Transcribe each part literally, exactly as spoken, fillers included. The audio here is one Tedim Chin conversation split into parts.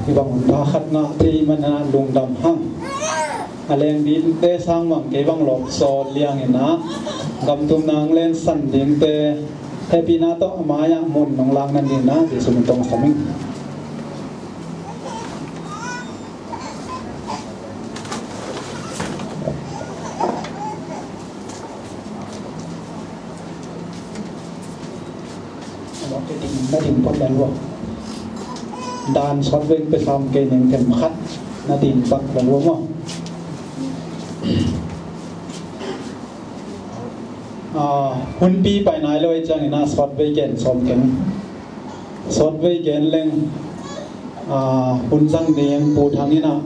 Hih bang hun pha khat ngah thei manin ah lungdam hang. A leng dingte sang bang kei bang lawp sawl liangin ah, gam thumna hong lensan dingte hehpihna tawh a mai-ah mun nong lak nadingin ah Jesu min tawh hong sam ing. Na ding phot lel uh. Dan sawtvei pia sam kei ning, them khat na ding pak lel uh maw. Ah, hunpi pai nai lo ahih ciangin ah sawtvei gen sawm keng. Sawtvei gen leng, ah, hun zang ding Pu Thang in ah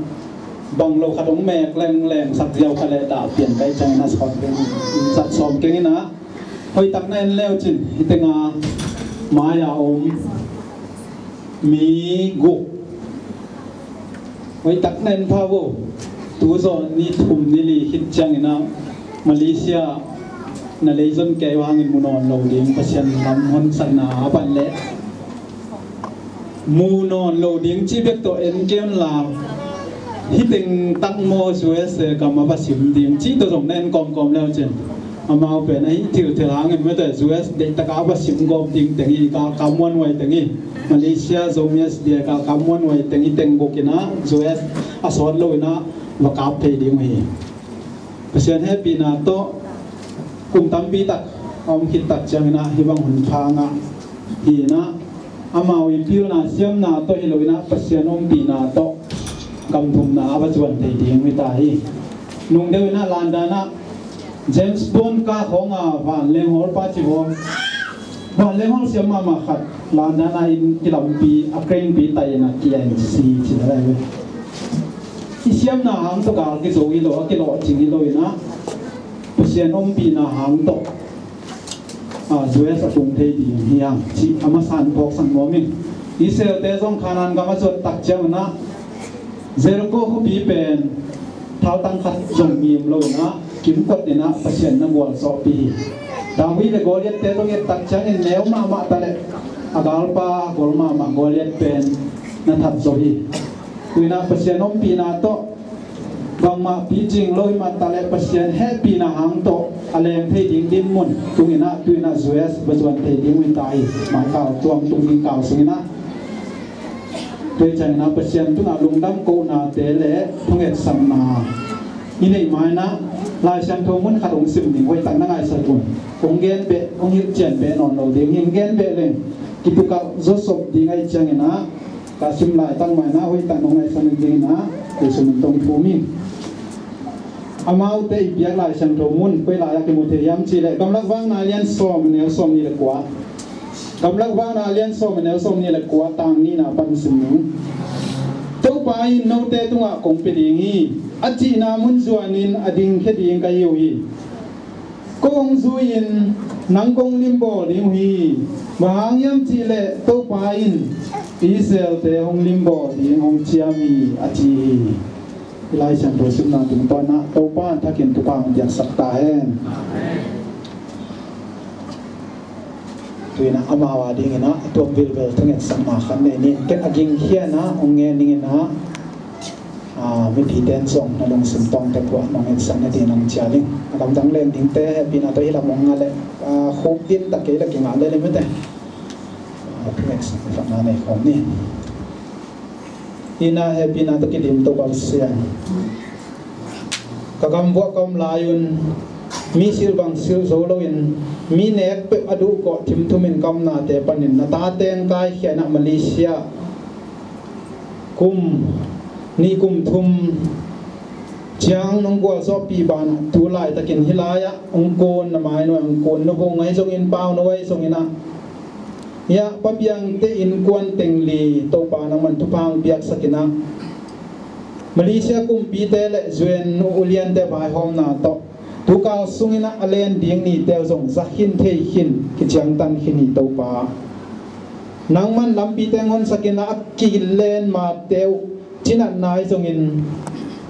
bang lo khat hong mek leng leng sak ziau kha leh dah pian ka hih ciangin ah sawtvei zat sawm keng in ah, hoihtak na en leu cin, hih teng a mai-a om mi guk. Hoihtak na en pha vo. Tu zawh ni thum ni li khit ciangin ah Malaysia na lei zon kei uh hangin mu nawn lo ding, Pasian lam honsakna a pan leh mu nawn lo ding cih bek tawh en kei un la, hih teng tak maw U S A gam a va sim ding cih tawh zong na en kawmkawm leu cin, amau pen ahi thilthil hangin mete U S A deihtak a va sim gawp ding teng hi, galkap muanhuai teng hi. Malaysia Zomi S D A galkap muanhuai teng hi, teng guk in ah U S A sawt lo in ah va kap thei ding uh hi. Pasian hehpihna tawh kum tampi tak a om khit tak ciangin ah hih bang hun pha ngah hi in ah, amau i pilna siamna tawh hi lo in ah Pasian ompihna tawh gam thumna a va zuan thei ding uh hi ta hi. Nung deuh in ah London ah James Bond ka khawng a vanleng hawl pa ci hawl, vanleng hawl siam mahmah khat London ah inn kilampi a crane pi tai in ah kia in si ci na lai ve. I siamna hang tawh gal kizo hi lo, a kilawhcing hi lo in ah Pasian ompihna hang tawh, ah, U S A a tung thei ding hi hang cih a masa in phawksak nuam ing. Israel-te zong Kanaan gam a zuat tak ciangin ah Jericho khuapi pen thaltang khat zong ngim lo in ah kimkot in ah Pasian na gualzawhpih hi. David le Goliath-te zong i et tak ciangin neu mahmah ta leh a galpa a gol mahmah Goliath pen na that zo hi. Tu in ah Pasian ompihna tawh bangmah picing lo hi mah ta leh Pasian hehpihna hang tawh a leng thei ding dinmun tung in ah tu in ah U S A va zuan thei ding uh hi ta hi. Mai kal tuam tung ding kal sung in ah, tua ciangin ah Pasian tungah lungdam kohnate le thungetsakna i neih ma-in ah Lai Siangtho mun khat hong sim ding, hoihtak na ngaihsak un. Hong gen beh, hong hilhcian beh nawn lo ding hi, hong gen beh leng kitukalh zawsop ding ahih ciangin ah, ka sim laitak ma-in ah hoihtak nong ngaihsak nadingin ah Jesu min tawh thum ing. Amaute i piak Lai Siangtho mun koi lai-ah kimu thei hiam cih leh Gamlak Vakna lian sawm, neu sawmnih le kua. Gamlak Vakna lian sawm, neu sawmnih le kua, tang nihna pan sim ning. Topa in note tungah kong pia ding hi. A cihna mun zuanin a dingkhia ding ka hi uh hi. Ko hong zui-in nang kong limbawl ding uh hi. Bang hang hiam cih leh Topa in Israel-te hong limbawl ding hong ciam hi, a ci hi. I Lai Siangtho simna tungtawn ah Topa in thakin thupha hong piaksak ta hen. Tu in ah amau a dingin ah a tuam vilvel thungetsakna khat nei ning. Ken a gingkhia-in ah hong ngen ning in ah, ah, mipite in zong na lungsim tawngte phuah nong hetsak nadingin hong cial ing. A gamdang len dingte hehpihna tawh hih lam hong ngah leh, ah, khuk din tak kei leh kingah lel hi mete. Ah, thungetsakna nei khawm ni. Hih in ah hehpihna tawh kidim Topa Pasian, ka gam vuah ka om lai-un mi silh bang silh zo loin, mi nek peuh a duh kawh thimthumin ka omnate panin na tate hong kaikhia in ah Malaysia kum nih kum thum ciang nong gualzawhpih banah tu laitakin hih lai-ah hong kun, na mainuai hong kun, na vung ahi zongin, pau no ahi zongin ah, hiah Pa Biangte innkuan teng li Topa nangman thupha hong piaksak in ah, Malaysia kumpite le U N uliante vaihawmna tawh tukal sungin ah a len ding nite uh zong za khin thei khin, kiciangtan khin hi Topa. Nangman lampite hong honsak in ah a kilen mate uh cinatna ahi zongin,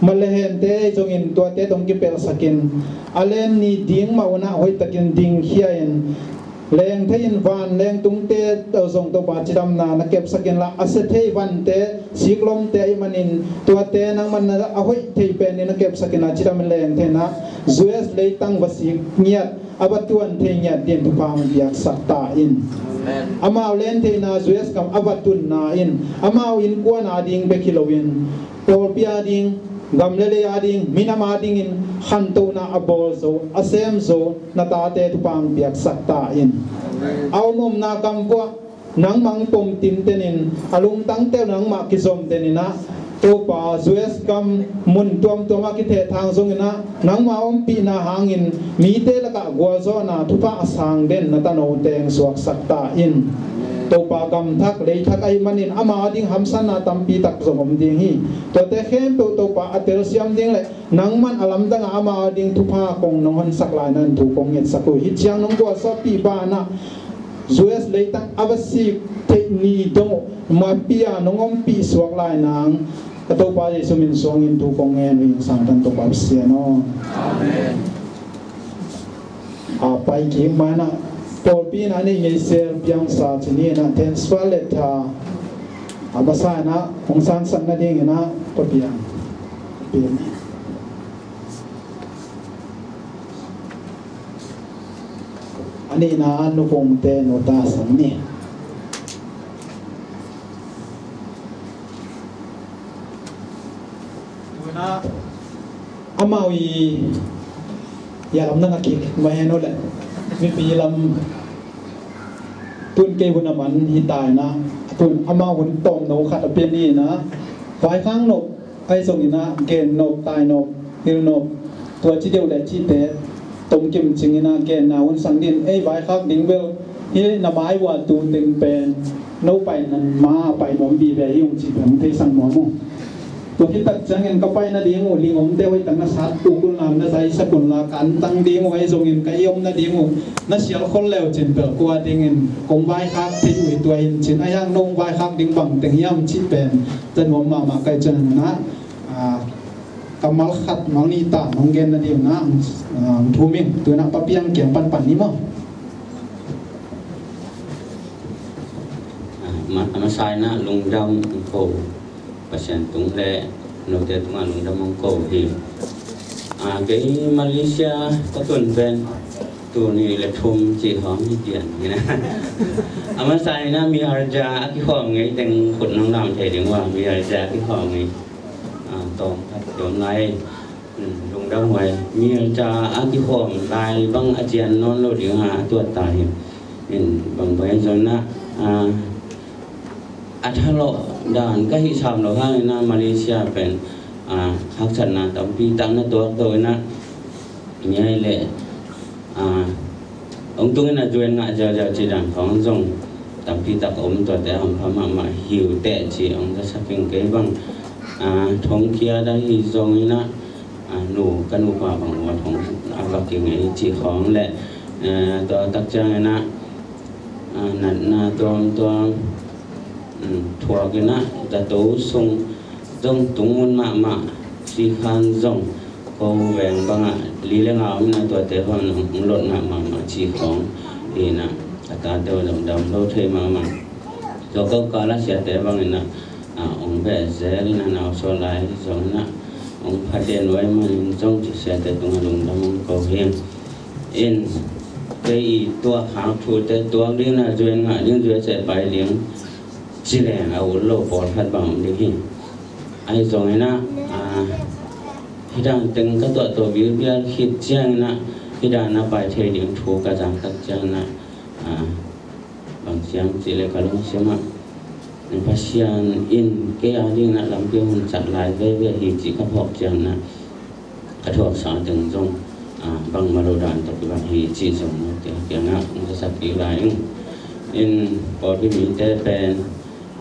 malehente ahi zongin tuate tawh hong kipelhsak in, a len ni ding mah un ah hoihtakin dingkhia in, Leng thei in vanleng tungte zong Topa cidamna na kepsak inla, a sia thei vante, siklomte ahih manin tuate nangman na a hoih thei penin na kepsak inla, cidam in leng thei inla, U S leitang va sik ngiat, a va tuan thei ngiat dingin thupha hong piaksak ta in. Amen. Amau len theihna U S gam a va tunna in, amau innkuan ading bek hi loin, pawlpi ading, gam le lei ading, minam adingin khantohna a bawl zo, a sem zo na tate thupha hong piaksak ta in. Amen. A om omna gam vuah nangmah hong pom tinten in, a lungtangte uh nangmah kizom den in ah, Topa, U S gam mun tuamtuam a kithehthang zongin ah, nangmah ompihna hangin mite lakah gualzawhna thupha a sang den na tanote hong suaksak ta in. Topa, gam thak lei thak ahih manin ama ding hamsatna tampi tak zong om ding hi. Tuate khempeuh Topa a telsiam ding le nangman a lamdang a ama ding thupha kong nong honsak lai-in ah thu kong ngetsak uh hi. Hih ciang nong gualzawhpih banah U S leitang a va sik theih ni dong uh mapi-a nong ompih suak lai nang, ka Topa Jesu min suangin thu kong ngen uh hi. Sangtan Topa Pasian aw. Amen. A pai kik manah pawlpi in a neih ngei sel piangsa ci ni in ah, transfer letter a masa in ah hong sangsak nadingin ah Pa Piang, Pa Piang. A nihna Nu Kungte, Nu Ta Sang ni. Amau i, i a lam nang a kik mah hen uh leh, mipi lam tun kei hun a man hi ta in ah, tun amau hun tawmno khat a pia ni in ah, vaikhak nop, ahi zongin ah gen nop, tai nop, hil nop, tua ci deuh le cihte tom kimcing in ah, genna hun sang dingin ei vaikhak ding bel hih na mai uh a tu teng pen no paina ma a pai nuam vive hi ung cih pen hong theisak nuam uh. Tua khit tak ciangin ka pai nading uh, ling omte hoih tak na sat tuk un la, na zaisak un la, ka antang ding uh, ahi zongin ka i om nading uh na sial khol le uh cin bel kua dingin kong vaikhak thei uh hi, tua hi in cin, ahi hang nong vaikhak ding bang teng hiam cih pen za nuam mahmah ka hih ciangin ah, ah, kammal khat mal nih ta nong gen nading uh na, ah, thum ing. Tu in ah Pa Piang kiang panpan ni maw. Ah, ma-, a masa in ah lungdam hong ko, Pasian tung le note tungah lungdam hong ko hi. Ah, kei Malaysia ka tun pen tul nih le thum cih khawng hi pian hi na. A masa in ah mi hajar a kikhawm ngei teng khut nong lam thei ding uh a, mi hajar a kikhawm ngei. Ah, tawm khat kiom lai. Hmm, lungdam huai. Mi hajar a kikhawm lai bang a cian nawn lo ding a, a tuat ta hi. In bang bang zong na, ah, a thalawh dan ka hih sam lo hangin ah Malaysia pen, ah, haksatna tampi tak na tuak to in ah, mi ai leh, ah, hong tungin a zuan ngah ziauziau ci dan khawng zong tampi tak om, tuate hampha mahmah hi uh teh ci hong zasak ing. Kei bang, ah, thongkia dah hi zongin ah, ah, nu, ka nupa bang uh a thong a va kingei ci khawng le, eh, tua tak ciangin ah, ah, natna tuamtuam, um, thuak in ah, dato sung zong tung mun mahmah, sikhan zong ko veng bangah li le nga om in ah, tuate bang hong lotna mahmah ci khawng hi in ah, a tate uh zong dam lo thei mahmah. Tua ko kal a siate bang in ah, ah, hong beh zel in ah, nau suak lai zong in ah hong phat den uh ahih manin zong ci siate tungah lungdam hong ko hi. In kei i tuak hak thute tuak ding in ah, zuan ngah ding, zuan seh pai ding ci leng a ut lo pawlkhat bang om ding hi. Ahi zongin ah, ah, hih dan teng ka tuah to bilbial khit ciangin ah, hih dan a pai thei ding thu ka zak tak ciangin ah, ah, bang ciang cih leh ka lungsim ah, Pasian in kei a dingin ah lampi hong cak lai veve hi cih ka phawk ciangin ah, ka thuaksa teng zong, ah, bangmah lo dan tawh kibang hi cih zong note kiangah hong zasak kik lai ing. In pawlpi mite pen,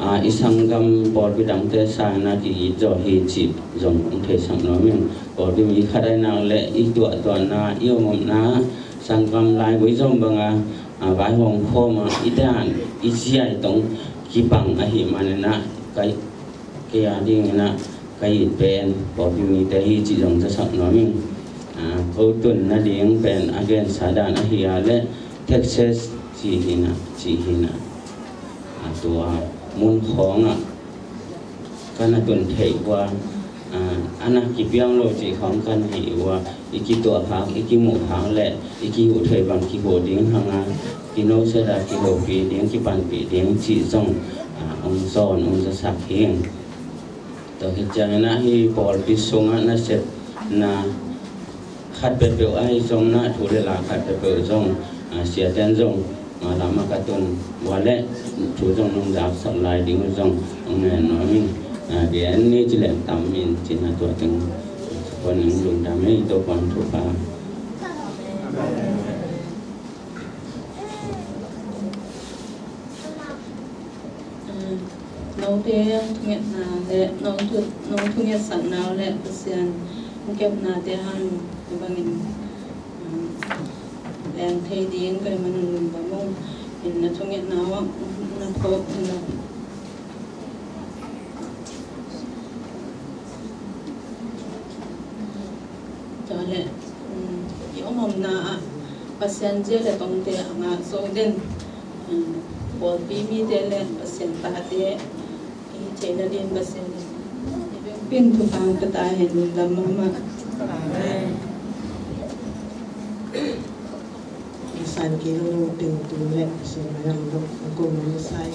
ah, i sanggam pawlpi dangte sangin ah ki-it zaw hi cih zong hong theisak nuam ing. Pawlpi mi khat ahihna le i tuahtuahna, i om omna, sanggam laigui zong banga, ah, vaihawm khawm a i dan i ciai tong kibang ahih manin ah, kei a dingin ah ka it pen pawlpi mite hi cih zong zasak nuam ing. Ah, ko tun nading pen a gensa dan ahi a leh Texas Hi hi na, ci hi na. A tua mun khawngah ka na tun theih uh a, a na kipiang lo cih khawng ka na hi uh a, i kituah khak, i kimuh khak le i kihuh theih bang kihuh ding hang a, kinoset a, kihopih ding, kipanpih ding cih zong a, ong zawn ong zasak hi. Tua hi ciangin a, hi pawlpi sungah nasepna khat peuhpeuh ahi zong na, thu le la khat peuhpeuh zong a, siaten zong a, lamah ka tun uh a le thu zong nong zaksak lai ding uh zong ong ngen nuam ing. A, gen ni ci leng tam in ci na, tua teng khuan ning lungdam ei, Topa'n thupha. Note nong thungetna le nong thu, nong thungetsakna uh le Pasian hong kepnate hang bangin, um, leng thei ding ka hih manin lungdam ung. In na thungetna uh ah na phawk in la. Tua le, um, i om omna ah Pasian zia le tongte a ngak zo den, um, pawlpi mite le Pasian tate i theihna ding Pasian in i biakpiakna thupha hong pia ta hen. Lungdam mahmah. Amen. San kei lo teng tung le Pasian mayam dong a kong nong sai.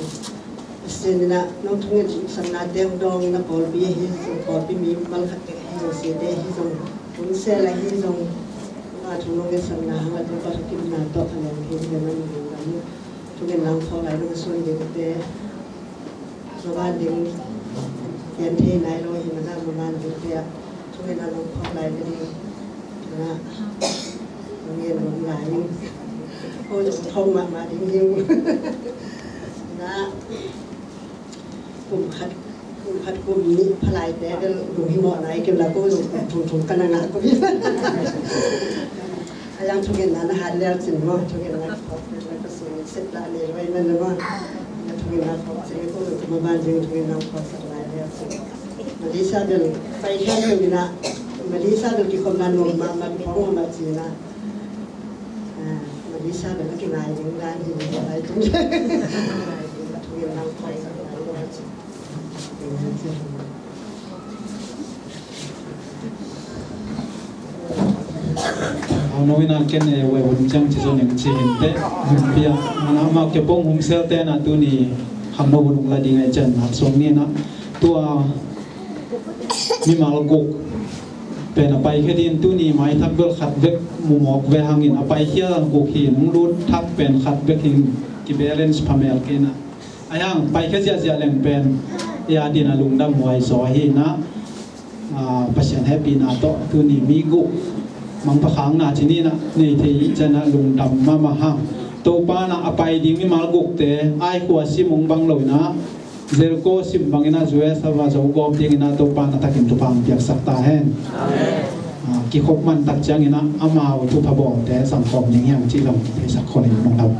Pasian in a nong thungetsaknate hong dawng in a, pawlpi ahi zong, pawlpi mimal khat bek ahi zong, siate ahi zong, hun sel ahi zong, a thu nong ngetsakna hang a Topa thukimna tawh a leng hi. Hi na, nong ding lam thungetna hong phawk lai nong suan dingte, maban ding gen thei nai lo hi na, maban dingte ah thungetna nong phawk lai ka ding na, nong gen nong lai ning. Ko zong thong mahmah ding hi na. Kum khat, kum khat kum nih phalaite bel lunghimawh nai kei la, ko zong kum thong thong ka na ngah ko hi. A yang thungetna na hat lel cin maw, thungetna phawk lel ka sung sep la nei luai na na maw. Na thungetna phawk cin ko zong maban ding thungetna phawk sak lai lel cin. Malaysia bel paikhia ding na, Malaysia bel kikhopna nuam mahmah, kiphawk mahmah cin na. Ah, Malaysia bel a kingai ding dan hi lai tung. Thungetna phawk sak lai lel cin. Au, no ina ken e, we hun ciang ci zo ning ci hin te. Hun pia, mana ma ke pong hum sel te na tuni ham mo hun la ding ai chan na song ni na. Tua mimal guk pen a paikhia ding tuni mai thak bel khat bek mu mawk ve hangin a paikhia guk hi, nung lut thak pen khat bek hi, ki balance phamel kei na. A yang paikhia ziahziah leng pen i a ding a lungdam huai zaw hi na. Ah, Pasian hehpihna tawh tuni mi guk mangpha khakna ci ni na, nei thei i ciang a lungdam mahmah hang. Topa na a pai ding mimal gukte ai khua sim ung bang lo na, Jericho sim bangin a U S a va zo gawp dingin a Topa na takin thupha piaksak ta hen. Amen. Ah, kikhop man tak ciangin a amau thupha bawlte zangkhawm ding hiam cih lam theisak khol in mong lau.